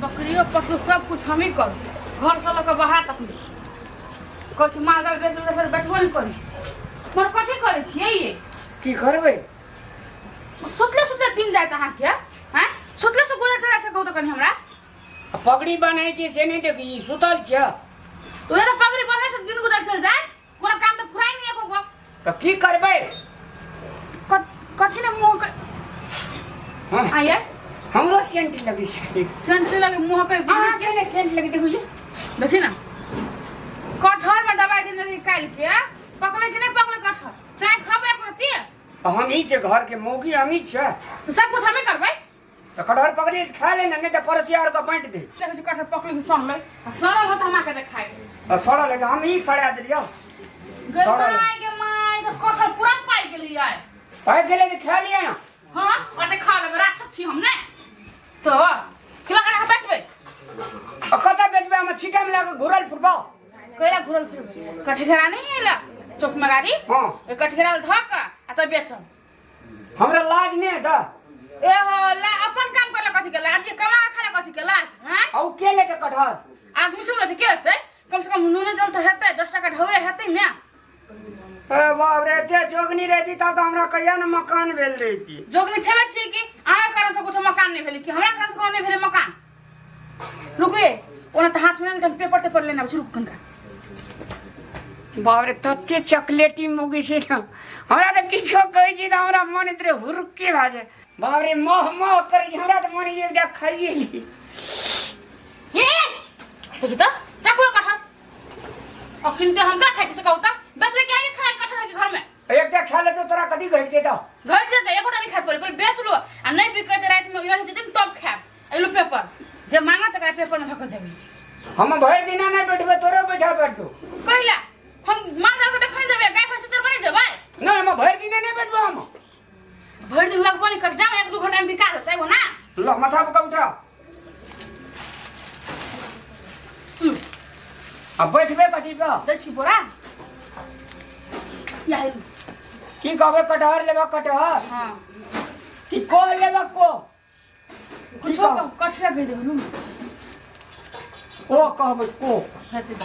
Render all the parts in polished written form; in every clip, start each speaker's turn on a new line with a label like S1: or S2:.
S1: बकरियो पठलो सब कुछ हमही करू घर से लऽ कऽ बाहर तक नहि कहै छी माल जाल बेच लेबै फेर बेचबो नहि करी मगर कथी करै छियै ये
S2: की करबै
S1: सुतले सुतले दिन जाइत अहाँके आँय सुतले से गुजर चला से कहू तऽ कनि हमरा
S2: आ पगड़ी बान्है छै से नहि देखै छी सुतल छियै
S1: तो तऽ पगड़ी बन्है से दिन गुजर चल जाए कोनो काम तऽ फुराइ नहि एको गो
S2: तऽ की करबै
S1: कथी ने मुँह के
S2: हाँ,
S1: आइए
S2: हमरो सेंट लगै छै
S1: सेंट लगे मुँह के
S2: अहाँके ने सेंट लगै देखू ये
S1: देखी ना कटहर में दवाई देने रही काल्हि के पकले कि नहीं पकले कटहर चाय खबे एक रत्ती
S2: हम ही छै घर के मौगी हम ही छै
S1: तऽ सब कुछ हमें करबै
S2: तऽ कटहर पकड़िए खा ले ने नहीं तऽ पड़ोसी आर के बांटि दे
S1: देखै छी कटहर पकले कि सड़लै आ सड़ल होत हमरा के देखाइ
S2: आ सड़ल है तऽ हम ही सड़ा देलियौ
S1: गै
S2: सड़ल।
S1: माय गे माय तऽ कटहर पूरा पाकि गेलियै
S2: पाकि गेलै तऽ खा लिअ ने
S1: हाँ ओते खा लेबै राक्षस छी हम ने तऽ केला करा के बेचबै
S2: आ कतऽ बेचबै हम छीटा मे लए कऽ घुरल फिरबौ
S1: कैला घुरल फिरबै कठघरा नहीं एला चौक में गाड़ी
S2: हाँ।
S1: ओहि कठघरा धऽ कऽ आ तब बेचब
S2: हमरा लाज नहि द
S1: ए हो ला अपन काम करला कथी के लाज ये कमा के खाला कथी के लाज हैं
S2: आ उ के लेके कटहर
S1: आदमी सुन लेते के हेतै कम से कम नूने जल तऽ हेतै 10 टाका ढौए हेतै ने
S2: ए बाप रे एते जोगनी रहती तब तऽ हमरा कहिया ने मकान भेल रहिती
S1: जोगनी छेबे छियै कि अहाँ कारण से कुछो मकान नहि भेलै कि हमरा कारण से कोनो नहि भेलै मकान रुकिए ओना तऽ हाथ में नहि हम पेपर तेपर लेने आबै छी रुकू कनिका
S2: बाप रे तते चॉकलेटी मौगी छै ने हमरा तऽ किछो कहै छी तऽ हमरा मन इधरे हुरुक्की भए जाय बाप रे मह मह करै छै हमरा तऽ मन होइए एकटा खाइए ली
S1: हे देखी तऽ राखू कटहर अखन तऽ हम का खाइ छी से कहू तऽ बेचबै के आगे खराब कटहर है घर में
S2: एकटा खा लेतौ तोरा कथी घटि जेतौ
S1: घर जेतै एकोटा नहि खाय पड़ै पहिले बेच लो आ नहि बिकै तऽ रातिमे रहि जेतै ने तब खायब एलू पेपर जे मांगा तकरा पेपर में धऽ कऽ देबै
S2: हम भरि दिना नहि बैठबै तोरो बैठा पड़तौ
S1: कहिला हम माल जाल के देखने जेबै गाय भैंस चरबै नहि जेबै
S2: नहि हम भरि दिना नहि बैठबो हम
S1: भरि दिन लगबो नहि कर जाओ 1-2 घंटा में बिका होतै वो ना
S2: ल माथा पर उठा
S1: लू
S2: आ बैठबे कथी पर
S1: दै छी बोरा या हेलू
S2: की कहबै कटहर लेबऽ कटहर
S1: हाँ
S2: की को लेबऽ को
S1: कुछो कटरा कहि देबै नू
S2: को कहबै को
S1: हेतै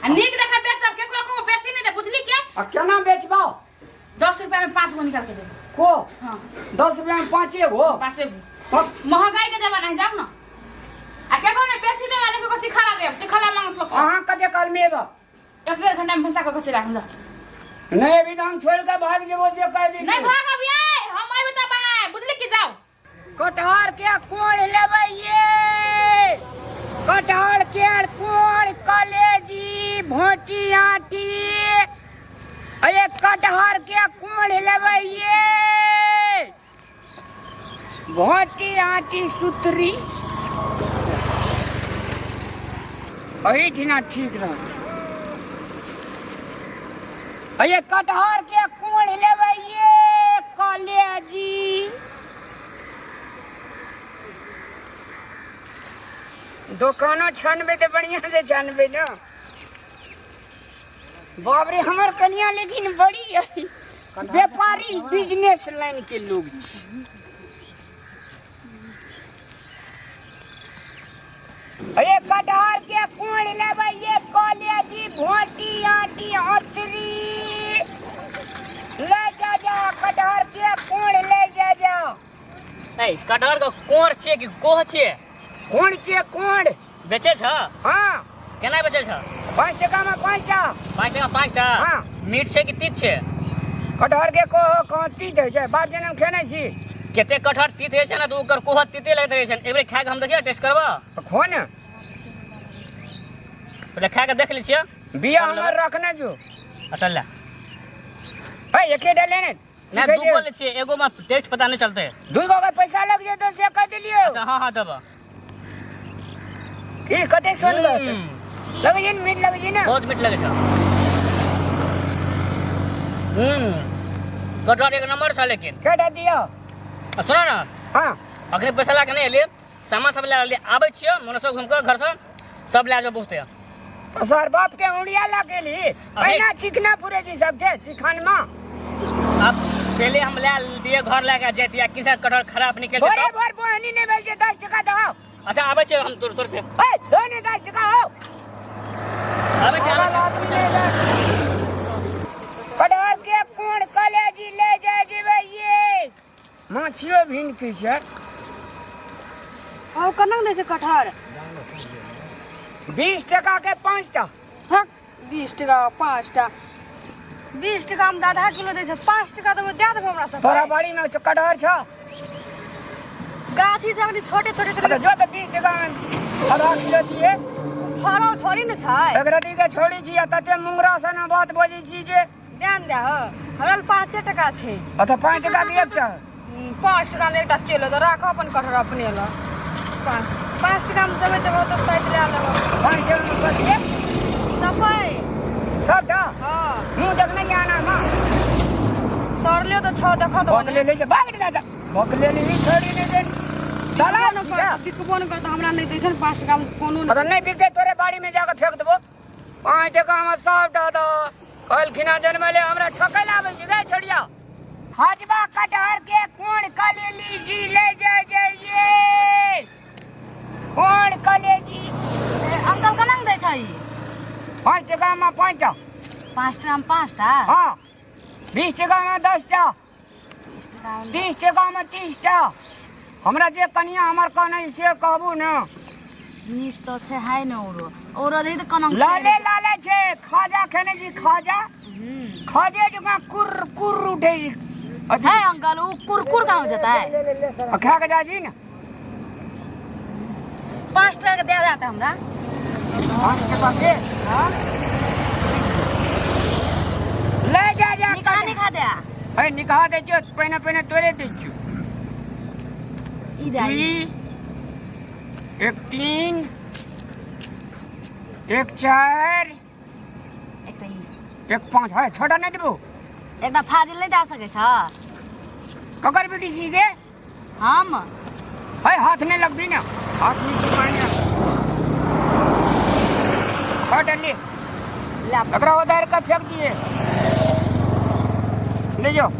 S1: आ नीक देखा बेचब केकरो को बेसी नहि दे बुझली के
S2: आ केना बेचबौ
S1: 10 रुपया में 5 गो निकाल के देबै
S2: को
S1: हाँ
S2: 10 रुपया में पाँचे गो
S1: पाँचे गो महंगाई के जमाना है जाओ ना आ केकरो ने बेसी देवा ने केकरो चिखाला देब चिखाला मांगत लोग
S2: अहाँ कते काल में एबा
S1: 1-1.5 घंटा में भनसा कऽ के चलि आयब जा
S2: नहीं अभी तो हम छोड़ के भाग जेबो से कह दी
S1: नहीं भाग अभी आए हम आइबे तब आए बुझली कि जाओ
S2: कटहर के कोण लेबै ये कटहर के कोण कलेजी भोटी आटी अरे कटहर के कोण लेबै ये भोटी आटी सुतरी एहिठिना ठीक रहत अरे कटहर के कोण लेबै ये कलेजी दोकानो छानबै तऽ बढ़िआँ से छानबै ने बाप रे हमर कनिया लेकिन बड़ी व्यापारी बिजनेस लाइन के लोग छी अरे कटहर के कोण लेबै ये कॉलेजी भोटी आटी अतरी ले जा जा कटहर के कोण ले जा जा
S3: ए कटहर के कोर छियै कि कोह छियै
S2: कोण छियै कोण
S3: बेचै छ
S2: हाँ
S3: केना बेचै छ
S2: 5 टका में 5 टा
S3: 5 टका 5 टा
S2: हाँ।
S3: मीठ छै कि तीत छै
S2: कटहर के कोह कहाँ तीत होइ छै बाप जनम खेने छी
S3: कते कटहर तीत होइ छै ने तऽ ओकर कोह तीते लगैत रहै छै एक बेर खाए के हम देखिए टेस्ट करबऽ
S2: तऽ खो ने
S3: पहिले खाए के देख लै छियै
S2: बिया हमर रखने जो
S3: अच्छा ले
S2: है एकेटा लेने
S3: नहि दू गो लै छियै एगो में टेस्ट पता नहीं चलते
S2: दू गो के पैसा लग जेतौ से कह देलियो
S3: अच्छा हाँ हाँ देबऽ
S2: की कते सुनलो लगै छै ने मीठ लगै छै ने
S3: बहुत मीठ लगै छै कटहर एक नंबर छ लेकिन
S2: केटा दियौ
S3: आ सुनो ने
S2: हाँ
S3: अखने पैसा ला के नहीं एलियै सामान सब लए लेलियै आबै छियै मनसो घूम कऽ घरसँ तब लए जेबै बहुते
S2: तो सर बाप के उड़िया ला के ली पहिना चिकना पूरे जी सब थे चिकन में
S3: अब पहले हम लए दिए घर लए के जैतियै किसी कटहर खराब निकल
S2: भोरे
S3: जेतौ
S2: भोर बोहनी नहीं भेल छै 10 टका दहो
S3: अच्छा आबै छियै हम तोर तोर के।
S2: ए दो ने 10 टका हो।
S3: आबै छियै, आबै छियै।
S2: कटहर के कोन कलेजी ले जाय जेबै ये माछियो भिन की छै।
S4: और केना दै छै कटहर?
S2: 20 टका के 5टा।
S4: हक 20 टका 5टा। 20 टका में आधा किलो दै छै, 5 टका देबै दए देबै हमरा सब।
S2: तोरा बाड़ी में कटहर छ?
S4: गाछी छै अखनी छोटे छोटे
S2: अच्छा
S4: छै।
S2: जो तऽ 20 टका में आधा किलो दिए।
S4: फड़ल थोड़ी ने छै।
S2: एकरा दी के छोड़ी छी आ तते मुंगरा सन बात बजै छी जे
S4: ध्यान दे हो, हमरा लग 5 टका छै।
S2: अच्छा 5 टका के एकटा।
S4: 5 टका में एकटा केलो तऽ राखो अपन कटहर अपने लग। 5 टका में जमे देबो तऽ शायद लए लेबो।
S2: 5 टका में कथी?
S4: सफाई
S2: सबटा?
S4: हाँ।
S2: मुँह देखने के आना माँ।
S4: सड़ले तऽ छौ देखो तऽ।
S2: बकले ले जा भाग जा जा। बकले ले छोड़ी नहीं दे।
S4: बिकबो न करत, बिकबो न करत, हमरा नहि दै छै 5 टका में कोनो
S2: अगर नहीं बिकते तोरे बाड़ी में जाकर फेंक देबो। 5 टका में सबटा दो। कहलखिन जनमले हमरा ठकै लाबै छै गे छोड़िया। हजबा कटहर के कोन कलेली जी ले जाय जाइए। कोन कलेजी?
S5: अंकल केना दै छै?
S2: 5 टका में 5टा।
S5: 5 टका में 5टा?
S2: हाँ। 20 टका में 10टा। 30 टका में 30टा। हमरा जे कनिया हमर कहने से कहबू ने।
S5: नीक तऽ छै है ने औरो औरो दै तऽ कोना
S2: लाले लाले छै। खाजा खेने छी खाजा? खाजे जकाँ कुर कुर उठे छी।
S5: है अंकल उ कुरकुर कहाँ हो जेतै?
S2: आ खा के जा छी ने।
S5: 5 टका के दे देता हमरा।
S2: 5 टका के?
S5: हाँ।
S2: ले जा जा।
S5: निकाह निकाह दे।
S2: है निकाह दे छियो, पहिने पहिने तोरे दै छियो।
S5: ई दे।
S2: 1 3 1 4 1 5 है। छोटा नहीं देबो।
S5: एकटा फाजिल नहीं दे सकै छ।
S2: ककर बेटी छी गे?
S5: हम।
S2: है हाथ नहीं लगबी ना, हाथ नहीं चुकाने। छोटा ले। एकरा उधार के फेंक दिए। ले जाओ।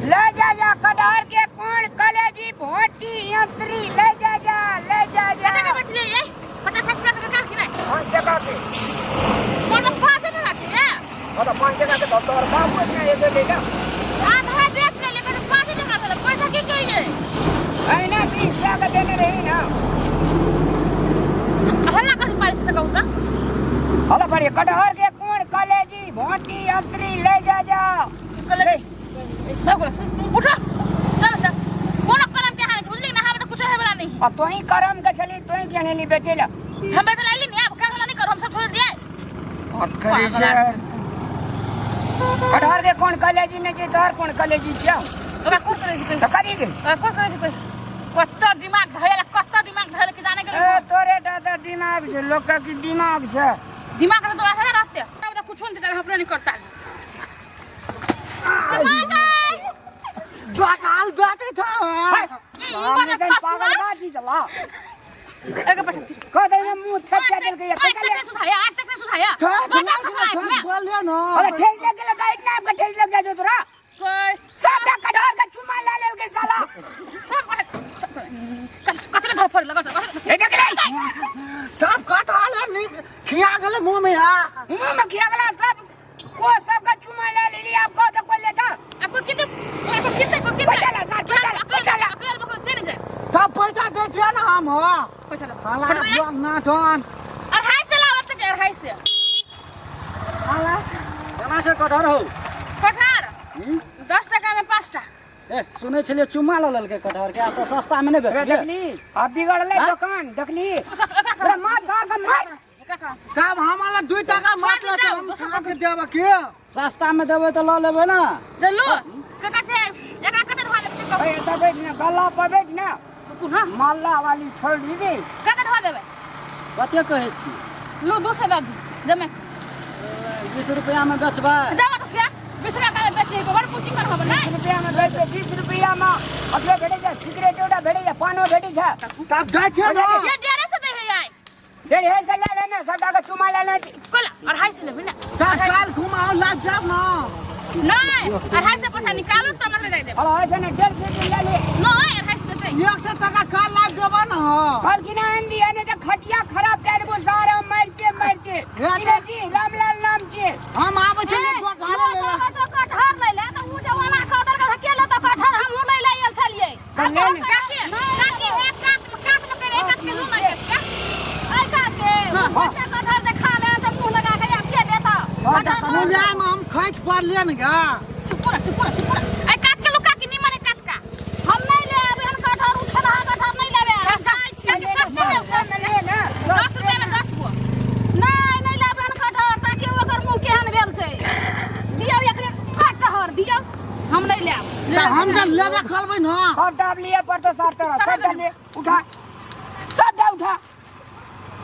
S2: ले जा जा कटहर के कोन कलेजी भोटी यंत्री ले जा जा ले जा जा।
S1: कते के बचले ये? 50-60 रुपया के बेकार कि नहीं?
S2: 5 टका के।
S1: कोनो 5 टका के ये?
S2: हाँ तो 5 टका के तोर बाबू इतना एगो ले जा।
S1: आधा बेच ले लेकिन 5 टका भेलै, पैसा की करिए?
S2: अहिना 20 के देने रही ना।
S1: हल्ला कर पारी से कहू त।
S2: हल्ला पारी कटहर के कोन कलेजी भोटी यंत्री ले जा जा।
S1: कलेजी उठो चल सर। कोनो करम के हाल बुझली ना, हम त कुछ है वाला नहीं।
S2: आ तोही करम के छली, तोही के नेली बेचेला।
S1: हम बेचला आइली नहीं, अब काम नहीं करो, हम सब छोड़ दिए।
S2: बात करी सर। कटहर के कोन कलेजी नहीं छै, तोहर कोन कलेजी छै?
S1: ओकरा कोन कलेजी कहि?
S2: त करी दे।
S1: ओकरा कोन कलेजी कहि? कत दिमाग धयल, कत दिमाग धयल कि जाने गेलै।
S2: ए तोरे टा त दिमाग छै, लोक के की दिमाग छै?
S1: दिमाग त तोरा है रहते। हम त कुछो नहीं जाने, अपने नहीं करता।
S6: बकाल बेटे था।
S2: पागल बाजी चला।
S1: एक पैसा
S2: कह दे मुंह थक जा देल के।
S1: आज तक नहीं सुधाया, आज तक नहीं सुधाया।
S6: बोल लिया ना।
S2: अरे ठेल लग गेल गाइड ना, आपका ठेल लग जा जो तोरा।
S1: कोई
S2: सब कटहर के चुमा ले लेल के साला।
S1: सब कते के धर फड़ लगल।
S2: ए देख ले।
S6: तब कटहर नहीं खिया गेल मुंह में। आ
S2: मुंह में खिया गेल सब को सब का चुमा ले लेली। आप को तो कोई लेता।
S1: आपको कितने आपको कितने को कितने
S2: पैसा ला साथ, पैसा ला, पैसा ला।
S1: अकेले बकरो से नहीं जाए।
S6: तब पैसा दे दिया ना हम हो।
S1: पैसा ला।
S6: साला बुआ ना जान।
S1: 250 लावत के 250।
S7: केना छै कटहर हो?
S1: कटहर 10 टका में 5टा।
S7: ए सुनै छलियै चुम्मा लऽ लेलकै कटहर के, आ तऽ सस्ता में नहि बेचलियै।
S2: देखली आ बिगड़लै दुकान, देखली। अरे मार सार के मार।
S6: तब हमारा 2 टका मार ले हम छाप के देब के।
S7: सस्ता में देबै तऽ लऽ लेबै ना।
S1: देलु काका छै एकरा कते ढोआ लेबै से कहू।
S2: ए एतऽ बैठ ना, गल्ला पर बैठ ना।
S1: रुकू ना।
S2: माला वाली छोड़ दी गई।
S1: कते ढोआ देबै?
S7: कते कहै छी?
S1: लू 200 दऽ दी जमे।
S7: 20 रुपया में बेचबै।
S1: जाबऽ तऽ से 20 रुपया के बेचै बड़ पूंजी करब नै।
S2: 20 रुपया में बेचबै, 20 रुपया में अथवा भेटै छै, सिगरेट एउटा भेटै छै, पानो भेटै छै।
S6: तब जाइ छियै ना।
S1: ये 150 दै है आइ।
S2: 150 से ले लेना, सबटा के चुमा ले लेना।
S1: कोला 250 लेबै ना।
S6: तब काल घुमाओ लाग जाब ना।
S1: नहीं 250 पैसा निकालो तब ना जाय देब।
S2: 250 ने 150 ले ले।
S1: नहीं 250 ले। देतै।
S6: 100 टका काल लाग देबा न हो।
S2: कहलखिन आनि दिया नहीं तो खटिया खराब कए देबो सारा मारिते मारिते।
S6: हे
S2: किने छी रामलाल नाम छै।
S6: हम आबै छलियै घरे ले ला।
S5: कटहर लै ले तऽ उ जमाना खदर के के लेतौ कटहर हमहूँ लै ले आयल छलियै।
S2: तऽ ले ने।
S1: काकी काकी हे कात में, कात में करे एक के लू ना के।
S5: एहि कात के बच्चा कटहर जे खा ले तऽ मुँह लगा के अथिये देता कटहर।
S6: पूजा में हम खैच पड़लियै ने गा।
S1: चुप ना, चुप ना, चुप ना। ए कात के लू काकी, निमन है कात का।
S5: हम नहीं ले आबे हन कटहर, उ खेलहा कटहर नहीं लेबे। हम खाइ छी।
S1: काकी सस्ते देब, सस्ते।
S2: ले ने।
S1: 10 रुपया में 10 गो।
S5: नहीं नहीं लेबे हन कटहर, ताकि ओकर मुँह केहन भेल छै। दियौ एकरे कटहर दियौ, हम नहीं लेब।
S6: तऽ हम जब लेबे करबै न।
S2: सबटा आब लिए पड़तो सार तोरा। सबटा ले, उठा, सबटा उठा।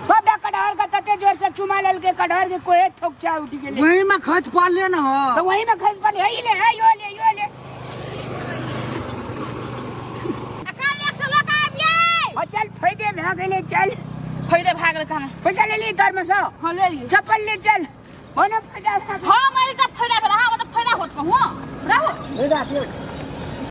S2: सबटा कटहर के तते जोर से चुमा लेलकै कटहर के कोहे थोकचा उठि गेलै।
S6: वही में खैच पड़लियै ने हो।
S2: तऽ वही में खसि पड़लै। हे ई ले, हे यो ले, यो ले।
S1: आ काल एक सौ लऽ कऽ आबियै।
S2: आ चल, फायदे भए गेलै, चल।
S1: फायदे भए गेलै कहने।
S2: पैसा ले ली तोर में से।
S1: हाँ ले लियै।
S2: चप्पल ले चल। ओने फायदा भए गेलै।
S1: हाँ मारि तऽ फायदा भेल, अहाँ तऽ फायदा होत कहूँ रहो।
S2: फायदा भेल।